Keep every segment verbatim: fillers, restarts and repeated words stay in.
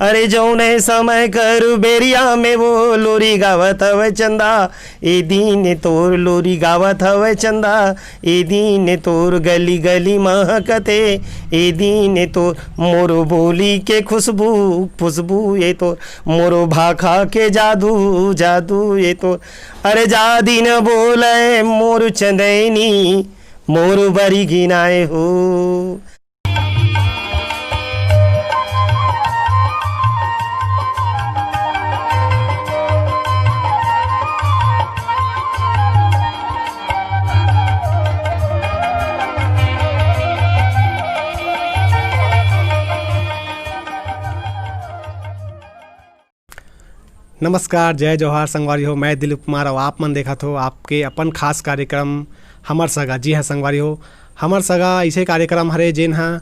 अरे जौने समय कर बेरिया में वो लोरी गावत हवय चंदा, ए दीन तोर लोरी गावत हवय चंदा, ए दीन तोर गली गली महकथे, ए दीन तोर मोरो बोली के खुशबू, खुशबू ए तोर, मोरो भाखा के जादू, जादू ए तोर। अरे जा दिन बोले मोर चंदैनी, मोर बरी गिनाए हो। नमस्कार, जय जोहार संगवारी हो, मैं दिलीप कुमार अउ आप मन देखत हो आपके अपन खास कार्यक्रम हमर सगा। जी हाँ संगवारी हो, हमर सगा ऐसे कार्यक्रम हरे जेन ह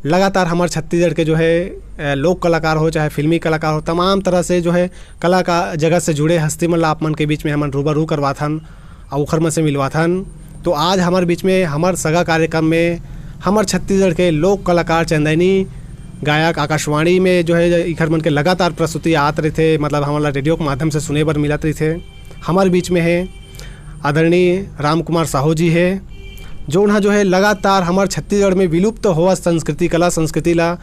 लगातार हमर छत्तीसगढ़ के जो है, अ, लोक कलाकार हो चाहे फिल्मी कलाकार हो, तमाम तरह से जो है कला का जगत से जुड़े हस्ती मन ला आप मन के बीच में हमन रूबरू करवाथन अउ ओखर मन से मिलवाथन। तो आज हमर बीच में हमर सगा कार्यक्रम में हमर छत्तीसगढ़ के लोक कलाकार चंदैनी गायक आकाशवाणी में जो है इखर मन के लगातार प्रस्तुति आत रहिथे, मतलब हमन ला रेडियो के माध्यम से सुने बर मिलत रहिथे। हमर बीच में है आदरणीय राम कुमार साहू जी है, जोन ह जो है लगातार हमर छत्तीसगढ़ में विलुप्त होवत संस्कृति, कला संस्कृति ला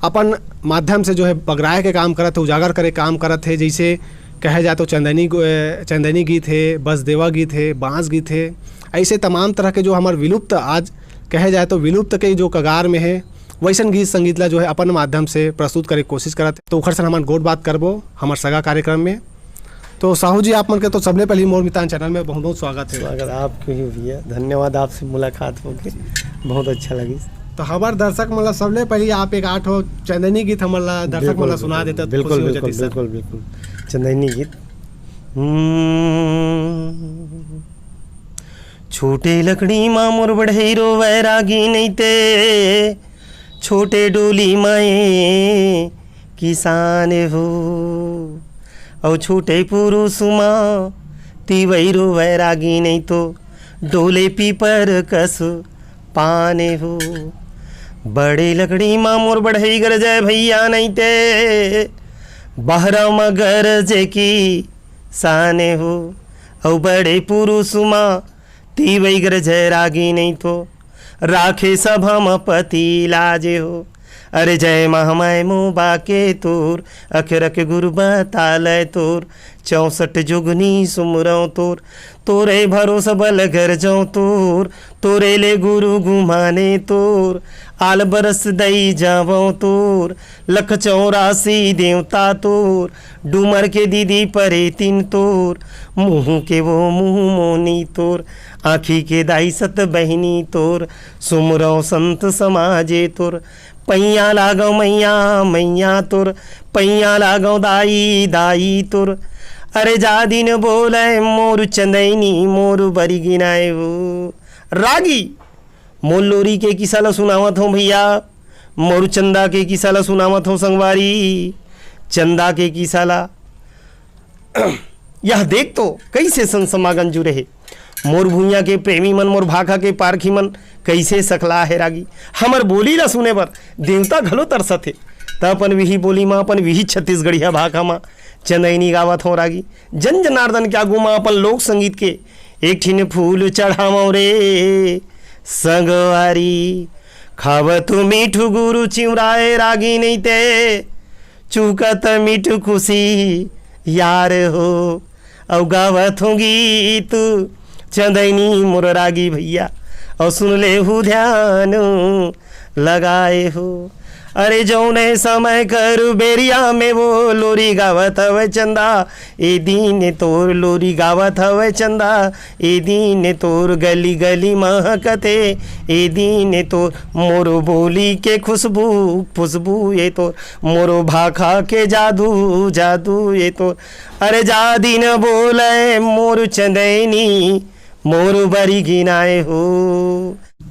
अपन माध्यम से जो है बगराए के काम करत है, उजागर करे काम करत है। जैसे कहे जाए तो चंदैनी गो-, चंदैनी गीत है, बसदेवा गीत है, बांस गीत है, ऐसे तमाम तरह के जो हमर विलुप्त आज कहे जाए तो विलुप्त के जो कगार में है, वैसन गीत संगीत ला जो है अपन माध्यम से प्रस्तुत करे के कोशिश करत है। तो ओखर से हमन गोठ बात करबो हमर सगा कार्यक्रम में। तो साहू जी, आप मन के तो सबले पहली मोर मितान चैनल में बहुत बहुत स्वागत है। स्वागत आपके भी भैया, धन्यवाद, आपसे मुलाकात होके बहुत अच्छा लगिस। तो हमार दर्शक मन ला सबले पहली आप एक आठ हो चंदैनी गीत हमन ला, दर्शक मन ला बिल्कुल, सुना देता तो बिल्कुल, खुशी हो बिल्कुल, जाती सर। बिल्कुल, बिल्कुल। चंदैनी गीत। हम्म। छोटे लकड़ी मा मोर बढ़ई रोवय रागी नैते, छोटे डोली मा ए किसान हो, अउ छोटे पुरुष मा तिवई रोवय रागी नैतो, डोले पीपर कस पाने हो। बड़े लकड़ी मा मोर बढ़ई गरजय भैया नैते, बहरा मा गरजे किसाने हो, अउ बड़े पुरुष मा तिवई गरजय रागी नैतो, राखे सभा म पति लाजे हो। अरे जय महमय मोबा के तोर, अखरक गुरु बतालय तोर, चौसठ जुगनी सुमरौ तोर, तोरे भरोस बल गरजौ तोर, तोरे ले गुरु गुमाने तोर, आल बरस दई जावौ तोर, लख चौरासी देवता तोर, डूमर के दीदी परेतिन तोर, मुँह के वो मुँह मोनी तोर, आँखी के दाई सत बहिनी तोर, सुमरौ संत समाजे तोर, पैया लागौ मैया, मैया तोर, पैया लागौ दाई, दाई तोर। अरे जा दिन बोले मोर चंदैनी, मोर बरी गिनाए वो। रागी मोर लोरी के किसा ल सुनावत हौं भैया, मोर चंदा के किसा ल सुनावत हौं संगवारी, चंदा के किसा ल। यह देख तो कइसे संसमागन जुरे हे, मोर भुइयां के प्रेमी मन, मोर भाखा के पारखी मन, कइसे सकला हे रागी। हमर बोली ल सुने बर देवता घलो तरसत हे। त अपन विही बोली म, अपन विही छत्तीसगढ़िया भाखा म चंदैनी गावत हौं रागी। जन जनार्दन के आगू म अपन लोक संगीत के एक ठिन फूल चढ़ावौं रे संगवारी। खावत मीठू गुरु चिउराए रागी नैते, चुकत मीठू खुशी यार हो। अउ गावत हौं गीत चंदैनी मोर रागी भैया, अउ सुन लेहू ध्यान लगाए हो। अरे जौने समय कर बेरिया में वो लोरी गावत हवय चंदा, ए दीन तोर लोरी गावत हवय चंदा, ए दीन तोर गली गली महकथे, ए दीन तोर मोरो बोली के खुशबू, खुशबू ए तोर, मोरो भाखा के जादू, जादू ए तोर। अरे जा दिन बोले मोर चंदैनी, मोर बरी गिनाए हो।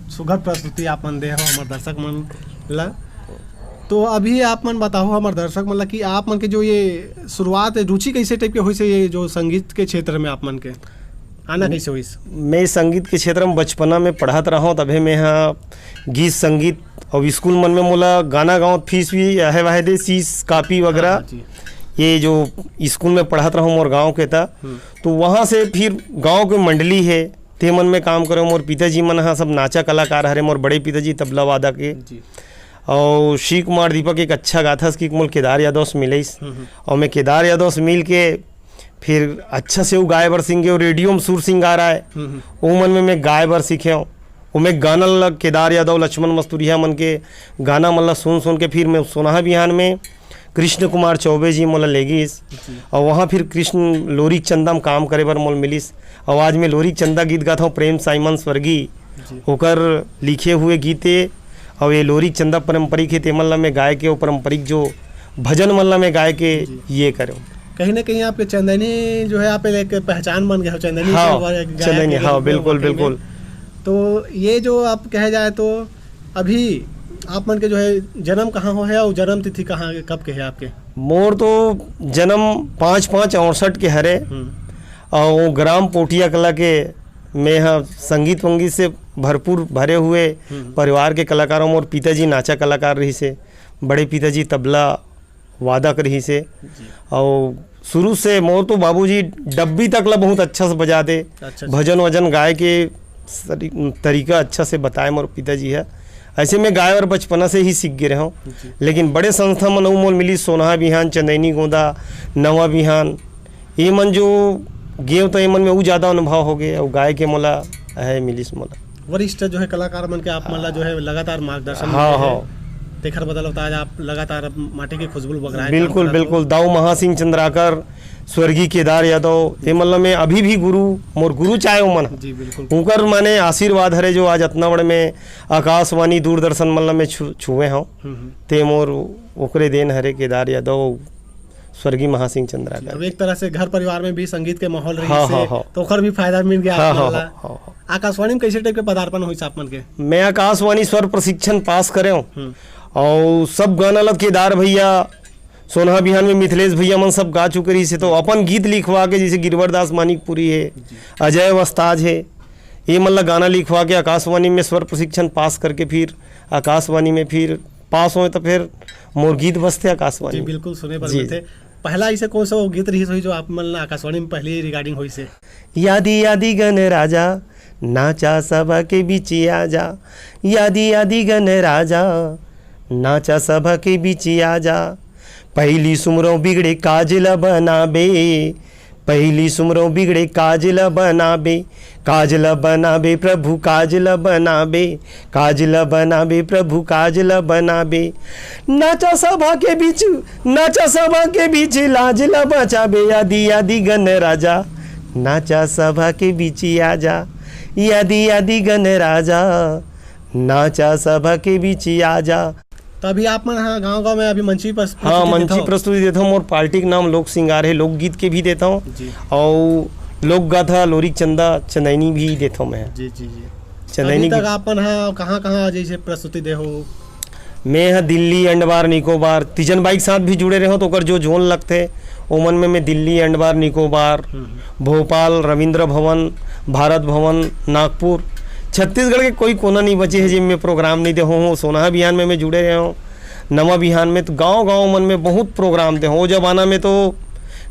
सुघर प्रस्तुति आप मन दे हो हमर दर्शक मन ला। तो अभी आप मन बताओ हमर दर्शक मन ला कि आप मन के जो ये शुरुआत है, रुचि कैसे टाइप के होइस हे ये जो संगीत के क्षेत्र में आप मन के आना कैसे होइस? मैं संगीत के क्षेत्र में बचपना में पढ़त रहौं, तभे मैं हा गीत संगीत अउ स्कूल मन में मोला गाना गाँव फीस भी आहे वाहे दे, सीस, कापी वगैरह। हाँ, जी। ये जो स्कूल में पढ़त रहूँ मोर गाँव के था, हम्म। तो वहाँ से फिर गाँव के मंडली है, ते मन में काम करे। मोर पिताजी मन ह सब नाचा कलाकार हरे, मोर बड़े पिताजी तबला वादक हे। जी। अउ शिव कुमार दीपक एक अच्छा गाथस कि मोल केदार यादव से मिलइस। हम्म, हम्म। अउ मैं केदार यादव से मिल के फिर अच्छा से वो गाए बर सीख गेंव, रेडियो में सुर सिंगार आए, हम्म, हम्म। वो मन में मैं गाए बर सीखेंव। वो मैं गाना ल केदार यादव, लक्ष्मण मस्तुरिया मन के गाना मन ल सुन सुन के फिर मैं सोनहा बिहान में कृष्ण कुमार चौबे जी मोला ले गिस। जी। अउ वहाँ फिर कृष्ण लोरिक चंदा में काम करे बर मोल मिलिस। अउ आज मैं लोरिक चंदा गीत गात हूँ, प्रेम साइमन स्वर्गीय, जी। ओकर लिखे हुए गीत ए। अउ ये लोरिक चंदा पारंपरिक हे, तेमन ला मैं गाय के, वो पारंपरिक जो भजन मन ला मैं गाय के जी। ये करेंव। कहीं ना कहीं आपके चंदैनी जो है, आप एक पहचान बन गए हो, चंदैनी हाँ, के बारे में गाय चंदैनी, के हाँ, रूप में बिल्कुल, वाकई में। बिल्कुल। तो ये जो आप कहे जाए तो अभी आप मन के जो है जन्म कहाँ हो है और जन्म तिथि कहाँ, कब के है आपके? मोर तो जन्म पाँच पाँच अड़सठ के हरे, हम्म। और वो ग्राम पोटिया कला के मैं ह संगीत वंगीत से भरपूर भरे हुए हम्म। परिवार के कलाकार हूँ। मोर पिताजी नाचा कलाकार रहिसे, बड़े पिताजी तबला वादक रहिसे, जी। और शुरू से मोर तो बाबूजी डब्बी तक ला बहुत अच्छा से बजा दे, अच्छा, अच्छा। भजन वजन गाए के सरी-, तरीका अच्छा से बताए मोर पिताजी है। ऐसे मैं गाए और बचपना से ही सीख गए रहे हूँ, जी। लेकिन बड़े संस्था मन अउ मोल मिली, सोनहा बिहान, चंदैनी गोंदा, नवा बिहान, ये मन जो गेंव तो ये मन में वो ज़्यादा अनुभव हो गए, और गाय के मोला है मिलिस मोला। वरिष्ठ जो है कलाकार मन के आप मन ला जो है लगातार मार्गदर्शन हाँ, मिले हे। हाँ। तेखर बदौलत आज आप लगातार अब माटी के खुशबू बगराए काम बिल्कुल, करत हो। बिल्कुल। दाऊ महासिंह चंद्राकर, स्वर्गीय केदार यादव, ये मन ला मैं अभी भी गुरु, मोर गुरु चाहे वो मन। जी, बिल्कुल। उनकर माने आशीर्वाद हरे जो आज अतना बड़े में आकाशवाणी, दूरदर्शन मन ला मैं छू-, छुए हूँ। हम्म, हम्म। ते मोर ओकरे देन हरे केदार यादव, स्वर्गीय महासिंह चंद्राकर। अब एक तरह से घर परिवार में भी संगीत के माहौल रही हाँ, से, हाँ, हाँ। तो ओकर भी फायदा मिल गया हाँ, आप मन हाँ, ला। हाँ, हाँ, हाँ। आकाशवाणी में कैसे टाइप के पदार्पण होइस आप मन के? मैं आकाशवाणी स्वर प्रशिक्षण पास करे हूँ हम्म। और सब गाना ला केदार भैया, सोनहा बिहान में मिथिलेश भैया मन सब गा चुके रही से, तो अपन गीत लिखवा के, जैसे गिरवर दास मानिकपुरी है, जी। अजय वस्ताज है, ये मन ला गाना लिखवा के आकाशवाणी में स्वर प्रशिक्षण पास करके फिर आकाशवाणी में फिर पास होए तो फिर मोर गीत बजथे आकाशवाणी जी, में। बिल्कुल सुने बर जी। मिलथे। पहला ऐसे कौन सा वो गीत रहिस होही जो आप मन ला आकाशवाणी में पहली रिकॉर्डिंग होइस हे? यादी यादी गन राजा, नाचा सभा के बीच आजा। यादी यादी गन राजा, नाचा सभा के बीच आजा। पहली सुमरो बिगड़े काज ल बनाबे, पहली सुमरो बिगड़े काज ल बनाबे, काज ल बनाबे प्रभु काज ल बनाबे, काज ल बनाबे प्रभु काज ल बनाबे। नाचा सभा के बीच, नाचा सभा के बीच लाज ल बचाबे, आदि आदि गन राजा, नाचा सभा के बीच आजा, आदि आदि गन राजा, नाचा सभा के बीच आजा। तो अभी आप मन ह गाँव-गाँव में अभी मंची प्रस्तुति हाँ, देथव? मंची प्रस्तुति देथव। मोर पार्टी के नाम लोक सिंगार है, लोकगीत के भी देथव जी। अउ लोक गाथा, लोरिक चंदा, चंदैनी भी देथव मैं। जी, जी, जी। चंदैनी अभी तक की आप मन ह कहाँ-कहाँ जैसे प्रस्तुति दे हो? मैं ह दिल्ली, अंडमान निकोबार, तीजन बाई के साथ भी जुड़े रहे हो, तो ओकर जो जोन लगथे, ओमन में मैं दिल्ली, अंडमान निकोबार, हम्म। भोपाल, रविंद्र भवन, भारत भवन, नागपुर, छत्तीसगढ़ के कोई कोना नहीं बचे है, जिनमें प्रोग्राम नहीं दे हो। सोनहा बिहान में मैं जुड़े रहे हूँ, नवा बिहान में तो गांव-गांव मन में बहुत प्रोग्राम दे हो। वो जमाना में तो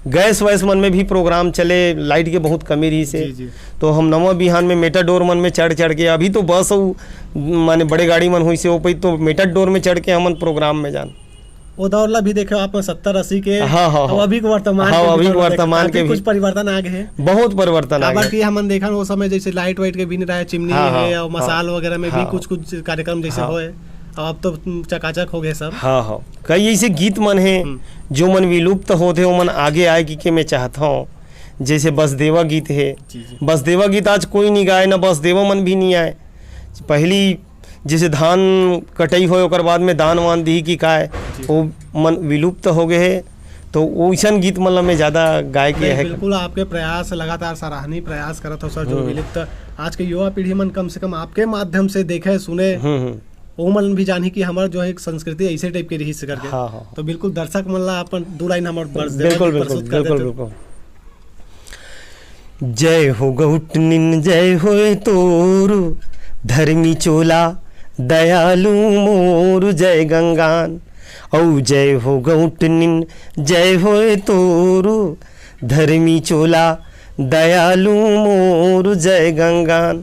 गैस वैस मन में भी प्रोग्राम चले, लाइट के बहुत कमी रही से। जी, जी। तो हम नवा बिहान में मेटाडोर मन में चढ़ चढ़ के, अभी तो बस अउ माने बड़े गाड़ी मन होइसे, वो पई तो मेटाडोर में चढ़ के हमन प्रोग्राम में जान। वो दौर ला भी देखे आप मन सत्तर अस्सी के, हाँ, हाँ, अउ हाँ। अभी के वर्तमान हाँ, के भी अभी के दौर ला देखे, वर्तमान काफी के भी कुछ परिवर्तन आ गए हे। बहुत परिवर्तन आ काबर गए। कि हमन देखन वो समय जैसे लाइट वाइट के भी नहीं रहे, चिमनी हाँ, हे हाँ, अउ हाँ। मसाल वगैरह में भी हाँ। कुछ-कुछ कार्यक्रम जैसे हाँ। होए, अउ अब तो चकाचक हो गए सब। हाँ, हाँ। कई ऐसे गीत मन हे, हम्म। जो मन विलुप्त होत हे, वो मन आगे आए कि, कि मैं चाहत हूँ। जैसे बसदेवा गीत हे। जी, जी। बसदेवा गीत आज कोई नहीं गाए, ना बसदेवा मन भी नहीं आए। पहली जैसे धान कटई होए, ओकर बाद में दान वान दिही कि काय, जी। वो मन विलुप्त हो गए हे। तो वइसन गीत मन ला मैं ज़्यादा गाए के नहीं, है। बिल्कुल आपके प्रयास, लगातार सराहनीय प्रयास करत हो सर, जो हम्म। विलुप्त आज के युवा पीढ़ी मन कम से कम आपके माध्यम से देखे, सुने, हम्म, हम्म। वो मन भी जानही कि हमर जो है एक संस्कृति ऐसे टाइप के रही से करके। हाँ, हाँ। तो बिल्कुल दर्शक मन ला अपन दो लाइन हमर बरस देवा बिल्कुल, की बिल्कुल, प्रस्तुत कर बिल्कुल, देते। बिल्कुल। जय हो गौटनिन, जय होय तोर धर्मी चोला, दयालु मोर जय गंगान। औ जय हो गौटनिन, जय होय तोर धर्मी चोला, दयालु मोर जय गंगान।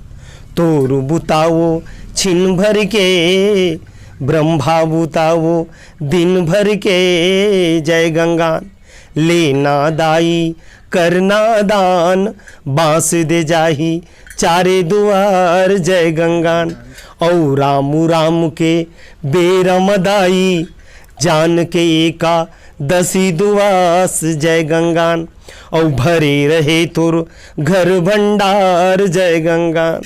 तोर बुताओ छिन भर के, ब्रह्मा बुताओ दिन भर के, जय गंगान। लेना दाई करना दान, बांस दे जाही चारे दुआर, जय गंगान। औ राम राम के बेरा म दाई, जान के एकादशी दुआस, जय गंगान। औ भरे रहे तोर घर भंडार, जय गंगान।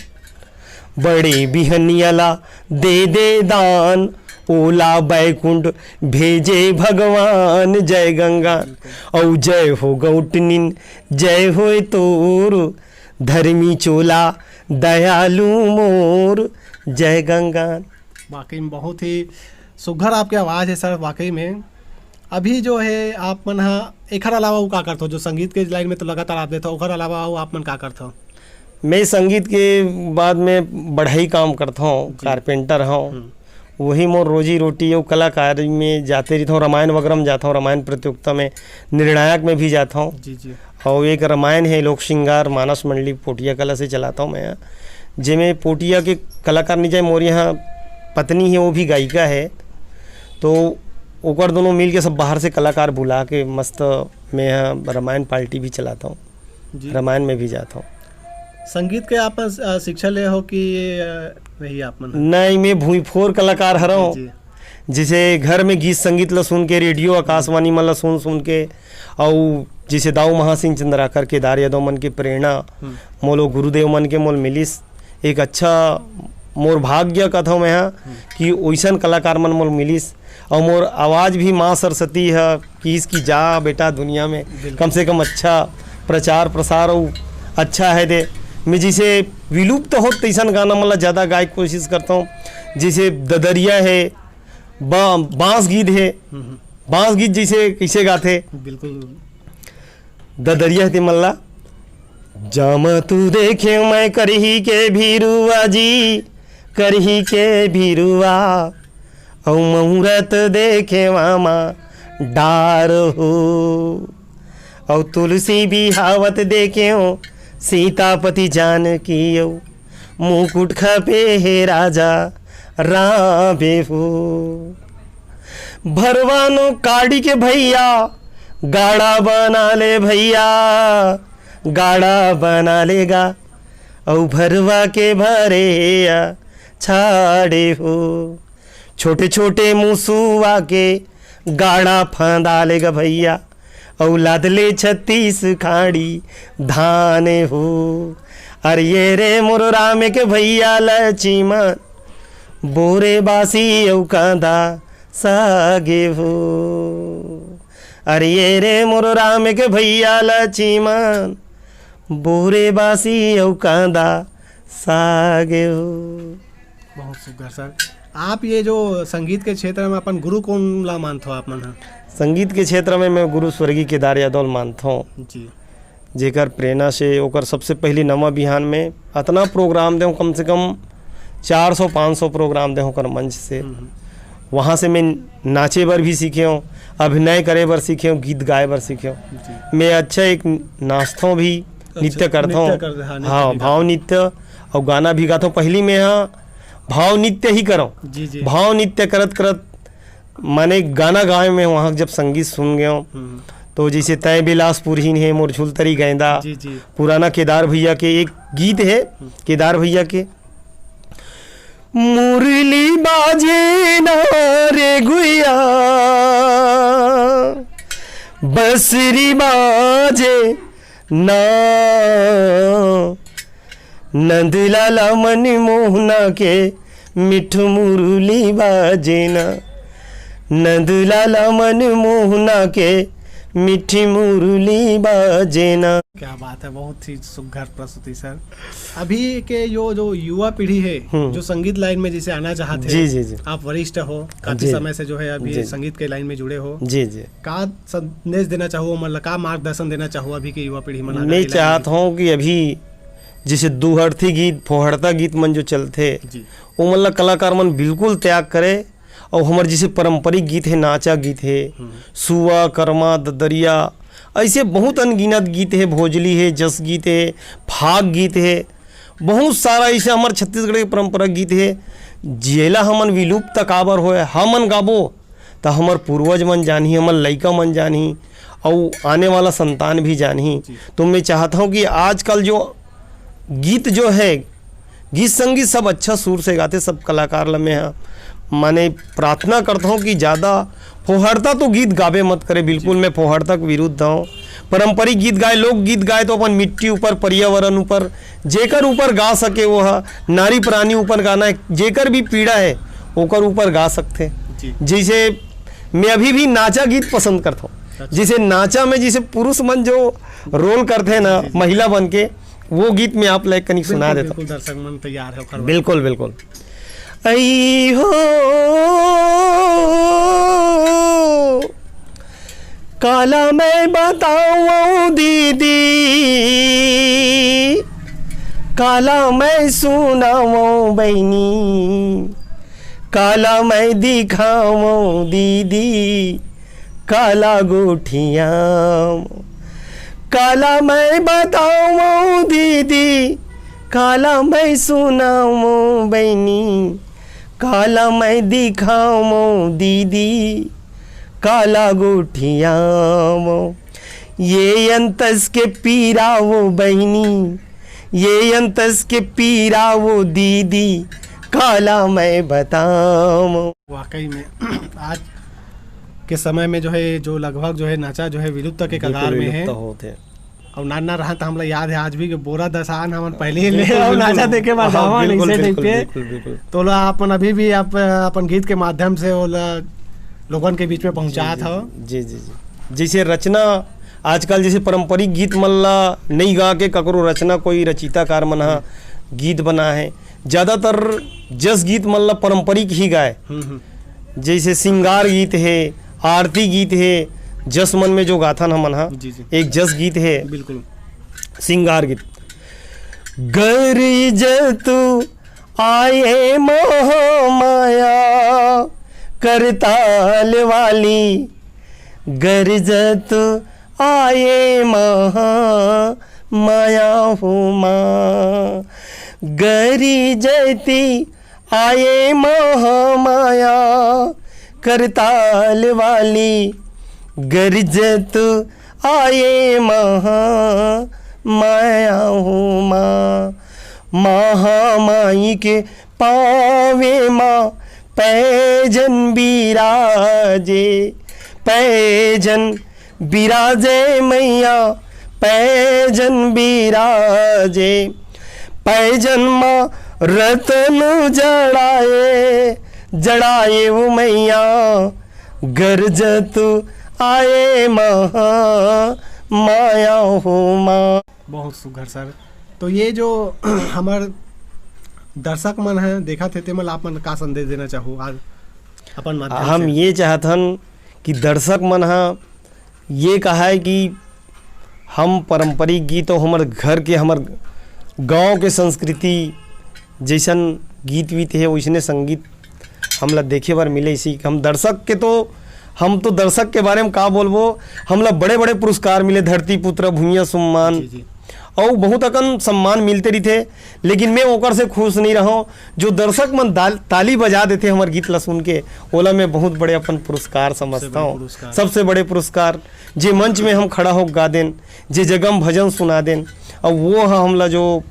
बड़े बिहनिया ला दे दे दान, ओला बैकुंठ भेजे भगवान, जय गंगान। औ जय हो गौटनिन, जय होय तोर धर्मी चोला, दयालु मोर जय गंगान। वाकई में बहुत ही सुघर आपके आवाज़ है सर, वाकई में। अभी जो है आप मन हा एखर अलावा अउ का करथो, जो संगीत के लाइन में तो लगातार आप देथो, ओखर अलावा अउ आप मन का करथो? मैं संगीत के बाद में बढ़ई काम करथों, जी। कारपेंटर हूँ। हम्म। वही मोर रोजी रोटी अउ कलाकारी में जाते रहिथों। रामायण वगैरह में जाथों, रामायण प्रतियोगिता में, निर्णायक में भी जाथों। जी, जी। और एक रामायण है लोक श्रृंगार, मानस मंडली पोटिया कला से चलाता हूँ मैं, जेमे पोटिया के कलाकार नहीं जाए, मोर यहाँ पत्नी है, वो भी गायिका है, तो ओकर दोनों मिल के सब बाहर से कलाकार बुला के मस्त मैं यहाँ रामायण पार्टी भी चलाता हूँ, जी। रामायण में भी जाता हूँ। संगीत के आप, अ, शिक्षा ले हो कि, अ, नहीं आप मन? नहीं, मैं भूईफोर कलाकार हरौं। जी। जैसे घर में गीत संगीत ला सुन के, रेडियो आकाशवाणी मन ला सुन सुन के, अउ जैसे दाऊ महासिंह चंद्राकर, केदार यादव मन के प्रेरणा हम्म। मोलो गुरुदेव मन के मोल मिलिस। एक अच्छा मोर भाग्य कथौं मैं हा हम्म। कि ओइसन कलाकार मन मोल मिलिस। अउ मोर आवाज़ भी माँ सरस्वती ह किहिस कि जा बेटा दुनिया में बिल्कुल। कम से कम अच्छा प्रचार प्रसार अउ अच्छा है दे। मैं जैसे विलुप्त होत तैसन गाना मन ला ज़्यादा गाए के कोशिश करता हूँ। जैसे ददरिया है, बा-, बांस गीत है। हम्म, हम्म। बांस गीत जैसे कैसे गाथे? बिल्कुल। ददरिया ते मल्ला। जामा तू देखे मैं करही के भीरुआ जी, करही के भीरुआ। अउ मुहूर्त देखे वामा डार हो। अउ तुलसी बिहावत देखे हो सीतापति जानकी अउ मुकुट खपे हे राजा राबे हो। भरवानो काड़ी के भैया, गाड़ा बना ले भैया, गाड़ा बना लेगा। अउ भरवा के भरे या छाड़े हो। छोटे छोटे मुसुआ के गाड़ा फंदा लेगा भैया। अउ लाद ले छत्तीस खाड़ी धान हो। अरे ये रे मोर राम के भैया लक्ष्मण, बोरे बासी अउ कांदा सागे हो। अरे ये रे मोर राम के भैया लक्ष्मण, बोरे बासी अउ कांदा सागे हो। बहुत सुघर सर। आप ये जो संगीत के क्षेत्र में अपन गुरु कोन ला मानथो आप मन ह? संगीत के क्षेत्र में मैं गुरु स्वर्गीय केदार यादव ल मानथों। जी। जेकर प्रेरणा से ओकर सबसे पहली नवा बिहान में अतना प्रोग्राम देहूँ, कम से कम चार सौ पाँच सौ प्रोग्राम देहूँ ओकर मंच से। हम्म, हम्म। वहाँ से मैं नाचे बर भी सीखे हूँ, अभिनय करे बर सीखे हूँ, गीत गाए बर सीखे हूँ। जी। मैं अच्छा एक नाचथों भी, अच्छा, नृत्य करथों। नृत्य कर-, हाँ, नृत्य हाँ, भी भाव गाथों। नृत्य अउ गाना भी गाथों। पहली मैं हाँ भाव नृत्य ही करौं। जी, जी। भाव नृत्य करत करत माने गाना गाए में वहाँ जब संगीत सुन गए हूँ, हम्म। तो जैसे तय बिलासपुर ही है मोर झुलतरी गैंदा, जी, जी। पुराना केदार भैया के एक गीत है, हम्म। केदार भैया के, मुरली बाजे ना रे गुइया, बंसरी बाजे ना, नंदलाला मन मोहना के मिठ मुरली बाजे ना, नंदलाला मन मोहना के मिठी मुरली बाजे ना। क्या बात है, बहुत ही सुघर प्रस्तुति सर। अभी के यो जो युवा पीढ़ी है, हम्म। जो संगीत लाइन में जैसे आना चाहते जी, हैं, जी, जी। आप वरिष्ठ हो, काफी जी। समय से जो है अभी जी। संगीत के लाइन में जुड़े हो, जी, जी। का संदेश देना चाहो, मतलब का मार्गदर्शन देना चाहो अभी के युवा पीढ़ी मन ला मैं आगे लाइन में? चाहत हूँ कि अभी जैसे दुहरथी गीत, फोहड़ता गीत मन जो चलथे, जी। ओमन ला कलाकार मन बिल्कुल त्याग करे। अउ हमर जैसे पारंपरिक गीत हे, नाचा गीत हे, हम्म। सुआ, करमा, ददरिया, ऐसे बहुत अनगिनत गीत हे, भोजली हे, जस गीत हे, फाग गीत हे, बहुत सारा ऐसे हमर छत्तीसगढ़ के परंपरा गीत हे, जेला हमन विलुप्त काबर होए, हमन गाबो, त हमर पूर्वज मन जानही, हमर लइका मन जानही, अउ आने वाला संतान भी जानही। जी। तो मैं चाहत हूँ कि आजकल जो गीत जो है, गीत संगीत सब अच्छा सुर से गाथे, सब कलाकार ल मैं ह, माने प्रार्थना करता हूँ कि ज़्यादा फोहड़ता तो गीत गाबे मत करे, बिल्कुल जी। मैं फोहड़ता के विरुद्ध हूँ। पारंपरिक गीत गाए, लोकगीत गाए तो अपन मिट्टी ऊपर, पर्यावरण ऊपर, जेकर ऊपर गा सके वो ह, नारी प्राणी ऊपर गाना है, जेकर भी पीड़ा है ओकर ऊपर गा सकथे। जी। जैसे मैं अभी भी नाचा गीत पसंद करता हूँ, अच्छा। जैसे नाचा में जैसे पुरुष मन जो रोल करथे ना जी, जी। महिला बन के, वो गीत मैं आप ला एक कनिक सुना बिल्कुल, देता हूँ। बिल्कुल, दर्शक मन तैयार है ओकर बर। बिल्कुल, बिल्कुल। ऐ हो, काला मैं बतावं दीदी, काला मैं सुनावं बहिनी, काला मैं दिखावं दीदी, काला गोठियावं, काला मैं बतावं दीदी, काला मैं सुनावं बहिनी, काला मैं दिखावं दीदी, काला गोठियावं। ये अंतस के पीरा वो बहिनी, ये अंतस के पीरा वो दीदी, काला मैं बतावं। वाकई में आज के समय में जो है, जो लगभग जो है नाचा जो है विलुप्त के बिल्कुल कगार में है। विलुप्त होत है। अउ नान नान रहन त हमला याद है आज भी कि बोरा दसान हमन पहले ही ले बिल्कुल, अउ बिल्कुल। नाचा देखे बर हाँ, जावन बिल्कुल, ऐसे बिल्कुल, टाइप के। बिल्कुल, बिल्कुल। तो ओला अपन अभी भी आप अपन गीत के माध्यम से ओला लोगन के बीच में पहुंचात जी, हव। जी, जी, जी। जैसे रचना आजकल जैसे पारंपरिक गीत मन ला नई गा के ककरो रचना कोई रचिताकार मन ह गीत बना है, ज़्यादातर जस गीत मन ला पारंपरिक ही गाए। हम्म, हम्म। जैसे श्रृंगार गीत हे, आरती गीत हे, जस मन में जो गाथन हमन ह, जी, जी। एक जस गीत हे, बिल्कुल। श्रृंगार गीत। गरजत आए महामाया करताल वाली, गरजत आए महामाया हो माँ, गरजत आए महामाया करताल वाली, गरजत आए महामाया हो माँ। महामाई के पावे माँ पैजन बिराजे, पैजन बिराजे मैया, पैजन बिराजे। पैजन मा रतन जड़ाए, जड़ाए वो मैया, गरजत आए महा माया हो माँ। बहुत सुघर सर। तो ये जो हमर दर्शक मन है देखत हे, ते मन ला आप मन का संदेश देना चाहू आज अपन माध्यम हम से? ये चाहत हन कि दर्शक मन ह ये कहा है कि हम पारंपरिक गीत और हमर घर के, हमर गांव के संस्कृति जैसन गीत वीत है, वैसने संगीत हमला देखे बर मिले। इसी हम दर्शक के तो, हम तो दर्शक के बारे में का बोलबो, हमला बड़े-बड़े पुरस्कार मिले, धरती पुत्र, भुइयां सम्मान, जी, जी। अउ बहुत अकन सम्मान मिलते रहिथे, लेकिन मैं ओकर से खुश नहीं रहूं। जो दर्शक मन दाल-, ताली बजा देथे हमर गीत ला सुन के, ओला मैं बहुत बड़े अपन पुरस्कार सबसे समझता बड़े हूँ। पुरस्कार। सबसे बड़े पुरस्कार, जे मंच में हम खड़ा होके गा देन, जे जगह में भजन सुना देन, अउ वो ह हमला जो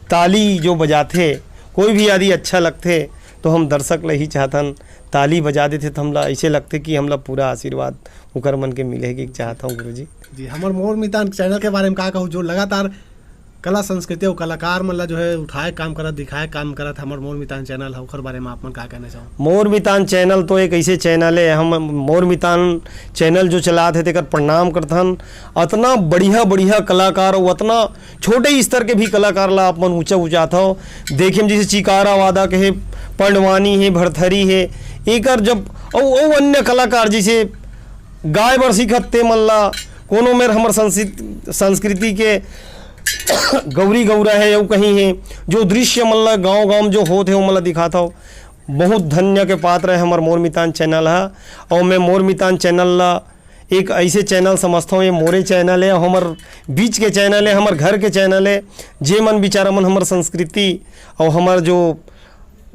ताली जो बजाथे, कोई भी यदि अच्छा लगथे, तो हम दर्शक ल ही चाहथन, ताली बजा देथे, तो हमला ऐसे लगथे कि हमला पूरा आशीर्वाद उकर मन के मिले के चाहत हूँ, गुरुजी। जी, हमर मोर मितान चैनल के बारे में का कहू, जो लगातार कला संस्कृति और कलाकार मन ला जो है उठाए काम करत, दिखाए काम करत, हमर मोर मितान चैनल है, ओकर बारे में आप मन का कहना चाहो? मोर मितान चैनल तो एक ऐसे चैनल है, हम मोर मितान चैनल जो चलात है, तेकर प्रणाम करथन। अतना बढ़िया, बढ़िया कलाकार और अतना छोटे स्तर के भी कलाकार ला आप मन ऊंचा उचात हो। देखे में जैसे चिकारा वादक हे, पंडवानी हे, भरथरी हे, एकर जब अउ, अउ अन्य कलाकार जैसे गाय बर सीखत ते मन ला, कोनो मेर हमर संस्कृत-, संस्कृति के गौरी गौरा हे, अउ कहीं हे, जो दृश्य मन ला गाँव गाँव जो होत हे, ओमन ला दिखात हव। बहुत धन्य के पात्र हे हमर मोर मितान चैनल ह। अउ मैं मोर मितान चैनल ला एक ऐसे चैनल समझथव, ये मोरे चैनल हे, हमर बीच के चैनल हे, हमर घर के चैनल हे। जे मन बिचारा मन हमर संस्कृति अउ हमर जो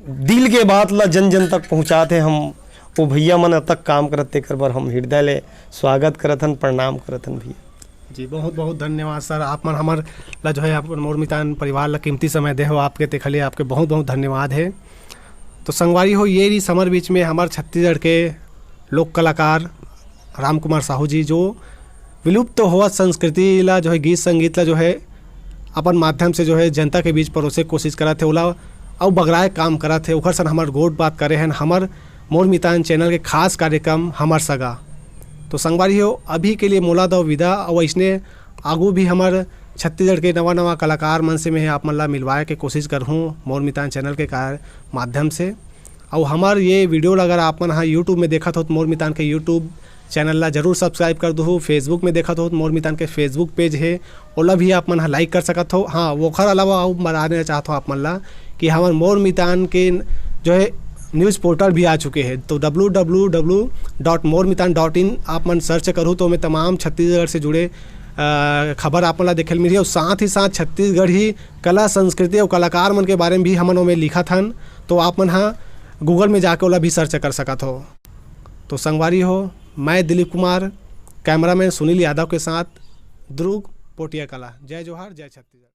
दिल के बात ला जन जन तक पहुँचात हे, हम वो भैया मन तक काम करत, तेकर बर हम हृदय ले स्वागत करत हन, प्रणाम करत हन भैया। जी, बहुत बहुत धन्यवाद सर, आप मन हमर ला जो है अपन मोर मितान परिवार ला कीमती समय दे हो आपके, तेखर लिए आपके बहुत बहुत धन्यवाद हे। तो संगवारी हो, ये रहिस हमर बीच में हमर छत्तीसगढ़ के लोक कलाकार राम कुमार साहू जी, जो विलुप्त होवत संस्कृति ला जो है, गीत संगीत ला जो है अपन माध्यम से जो है जनता के बीच परोसे के कोशिश करत हे, ओला अउ बगराए काम करत हे। ओखर सन हमर गोठ बात करे हन हमर मोर मितान चैनल के खास कार्यक्रम हमर सगा। तो संगवारी हो, अभी के लिए मोला दव विदा, अउ अइसने आगू भी हमर छत्तीसगढ़ के नवा नवा कलाकार मन से मैं आप मन ला मिलवाए के कोशिश करहूँ मोर मितान चैनल के कार-, माध्यम से। अउ हमर ये वीडियो ला अगर आप मन ह YouTube में देखत हो, तो मोर मितान के YouTube चैनल ला जरूर सब्सक्राइब कर दुहू। Facebook में देखत हो, तो मोर मितान के Facebook पेज हे, ओला भी आप मन ह लाइक कर सकत हो। हाँ, ओखर अलावा अउ बताना चाहत हो आप मन ला कि हमर मोर मितान के जो है न्यूज़ पोर्टल भी आ चुके हे, तो डब्ल्यू डब्ल्यू डब्ल्यू डॉट मोर मितान डॉट इन आप मन सर्च करहू, तो ओमे तमाम छत्तीसगढ़ से जुड़े, अ, खबर आप मन ला देखे ल मिलही। अउ साथ ही साथ छत्तीसगढ़ी कला, संस्कृति अउ कलाकार मन के बारे में भी हमन ओमे लिखत हन, तो आप मन ह Google में जाके ओला भी सर्च कर सकत हो। तो संगवारी हो, मैं दिलीप कुमार, कैमरामैन सुनील यादव के साथ ध्रुव पोटिया कला। जय जोहार, जय छत्तीसगढ़।